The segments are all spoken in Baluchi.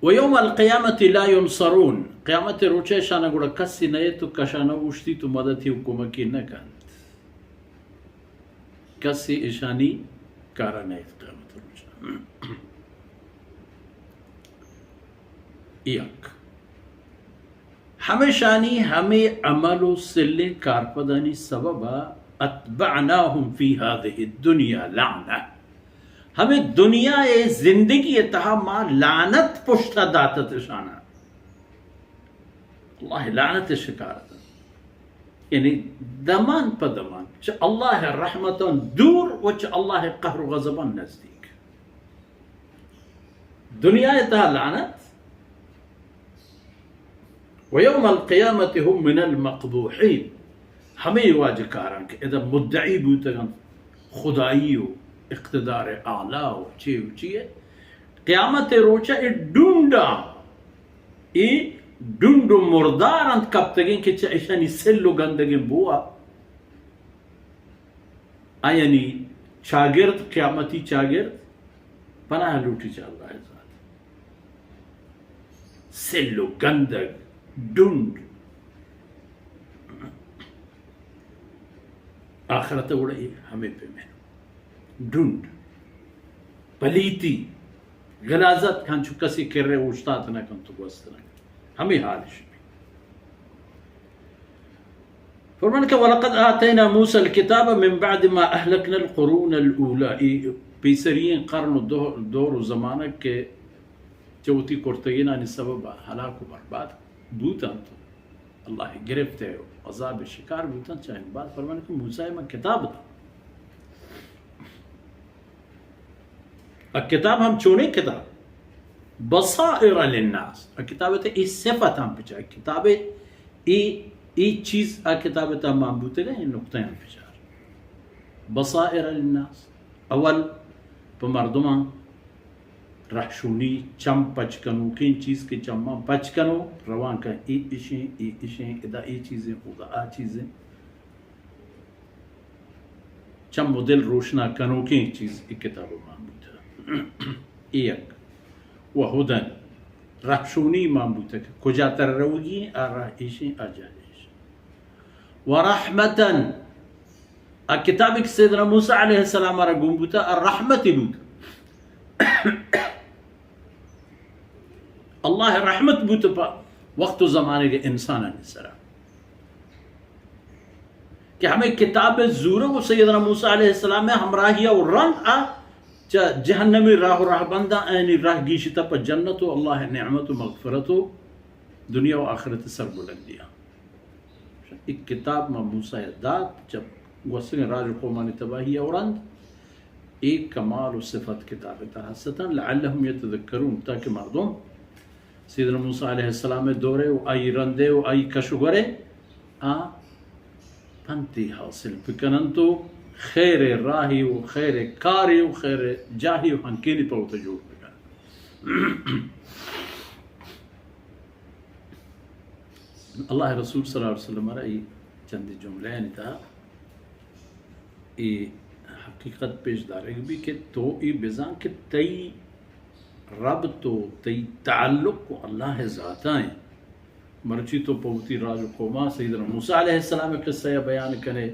و یوم القیامة لا ینصرون، قیامت روچ ءَ اشاناں گڑا کسی نئیت و کشانہ اوشتیت و مدتی و کمکی نکنت۔ کسی اشانی کارا نئیت قیامت روچ ءَ۔ یک۔ ہمیشانی ہمے عمل و سلیں کارپدانی سبب ءَ اتبعناهم فی هذه الدنیا لعنة، ہمے دنیا ءِ زندگی ءِ تہا ما لعنت پشت ءَ داتت اشاناں۔ اللہ ءِ لعنت ءِ شکار اتنت۔ یعنی دمان پہ دمان چہ اللہ ءِ رحمتاں دور و چہ اللہ ءِ قہر و غضباں نزدیک۔ دنیا ءِ تہا لعنت، و یوم القیامة هم من المقبوحین، ہمے واجہ کاراں کہ ادا مدعی بوتگ انت خدائی و اقتدار اعلی و چے و چی ءَ، قیامت ءِ روچ ءَ اے ڈونڈاں، اے ڈونڈ و مردار انت کپتگیں کہ چہ اشانی سل و گندگیں بو ءَ آیانی چاگرد، قیامتی چاگرد، پناہ لوٹی چہ اللہ ءِ ذات۔ سل و گندگ، ڈنڈ۔ آخرت ءَ گڑا اے ہمے پیمیں ڈنڈ، پلیتی، غلاظت، ہنچو کسی کرے اوشتات نہ کنت و گوست نہ کنت۔ ہمے حال اش بی۔ فرمان کہ ولقد آتینا موسی الکتاب من بعد ما اهلکنا القرون الاولی، اے پیسری ایں قرن و دو-، دور و زمانگ کہ چہ وتی کرتگینانی سبب ءَ ہلاک و برباد بوت انت، اللہ ءِ گرفت ءُ عذاب ءِ شکار بوت انت، چہ آیانی بعد فرمان کہ موسی ءَ ما کتاب دات۔ ءُ کتاب ہم چونیں کتاب؟ بصائر للناس۔ ءُ کتاب ءِ تہ اے صفت ہم بچار۔ کتاب ءِ اے، اے چیز ءَ کتاب ءِ تہ مان بوتگ ءَ، اے نقطہ ہم بچار۔ بصائر للناس۔ اول پہ مردماں رہشونی، چم پچ کنوکیں چیز کہ چماں پچ کنو، روان کن، اے اشیں، اے اشیں، ادا اے چیزیں، اودا آ چیزیں۔ چم و دل روشنا کنوکیں چیز اے کتاب ءَ مان بوتگ۔ اے یک۔ و ہدن، رہشونی مان بوتگ کہ کجا تر روگی ایں، آ راہ ایشیں، آ جاہ ایش۔ و رحمتن، آ کتابے کہ سیدنا موسی علیہ السلام ءَ را گون بوتگ، آ رحمتے بوتگ۔ اللہ ءِ رحمت بوت پہ وقت و زمانگ ءِ انسانانی سرا کہ ہمے کتاب ءِ زورگ و سیدنا موسی علیہ السلام ءِ ہمراہی ءَ و رند ءَ چہ جہنمی راہ و راہبنداں آیانی راہ گیشتہ پہ جنت و اللہ ءِ نعمت و مغفرت و دنیا و آخرت ءِ سربلندیاں۔ اے کتاب ما موسی ءَ دات، چہ گوستگیں راج و قومانی تباہی ءَ و رند اے کمال و صفت کتاب ءِ تہا ہست انت، لعلهم یتذکرون، تاکہ مردم سیدنا موسی علیہ السلام ءِ دور ءَ و آئی رند ءَ و آئی کش و گور ءَ آ پنتے حاصل بکننت و خیر ءِ راہے و خیر ءِ کارے و خیر ءِ جاہے و ہنکینے پہ وت ءَ جوڑ بکننت۔ اللہ ءِ رسول صلی اللہ علیہ وسلم ءَ را اے چندے جملہانی تہا اے حقیقت پیش دارگ بی کہ تو اے بزان کہ تئی ربط و تئی تعلق و اللہ ءِ ذات ءَ ایں۔ مرچی تو پہ وتی راج و قوم ءَ سیدنا موسی علیہ السلام ءِ قصہ ءَ بیان کنے،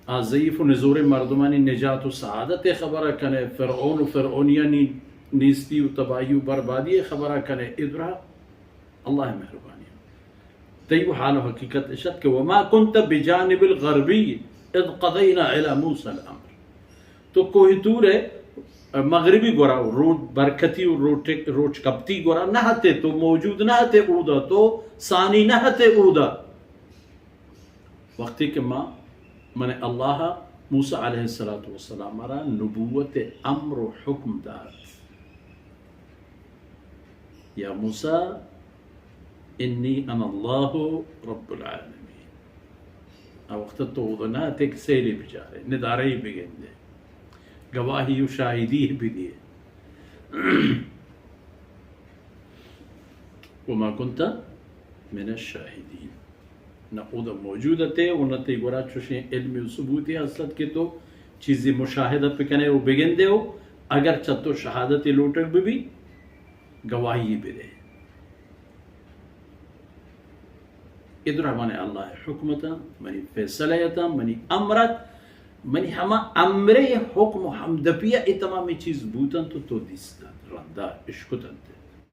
آ ضعیف و نزوریں مردمانی نجات و سعادت ءِ خبر ءَ کنے، فرعون و فرعونیانی نیستی و تباہی و بربادی ءِ خبر ءَ کنے، اے درا اللہ ءِ مہربانی۔ تئی و حال و حقیقت اش ات کہ وما کنت بجانب الغربی اذ قضینا الی موسی الامر۔ تو کوہ طور ءِ مغربی گورا، روچ برکتی و روچ، روچ کپتی گورا نہ اتے، تو موجود نہ اتے اودا، تو ثانی نہ اتے اودا۔ وقتی کہ ما، من اللہ ءَ موسی علیہ الصلوۃ والسلام ءَ را نبوت ءِ امر و حکم دات، یا موسی انی انا اللہ رب العالمین۔ آ وقت تو اودا نہ اتے کہ سیلے بچارے، ندارے بگندے، گواہی و شاہدی بدیے۔ وما کنت من الشاہدین۔ نہ اودا موجود اتے و نہ تئی گورا چوشیں علم و ثبوتے ہست ات کہ تو چیزے مشاہدہ بکنے و بگندے و اگر چہ تو شہادتے لوٹگ ببی، گواہی بدے۔ اے درا من اللہ حکمتاں، منی فیصلہ اتاں، منی امرت، منی ہما امرے حکم و ہمدپیا اے تمامی چیز بوتنت و تو دیستنت، رندا اشکتنت۔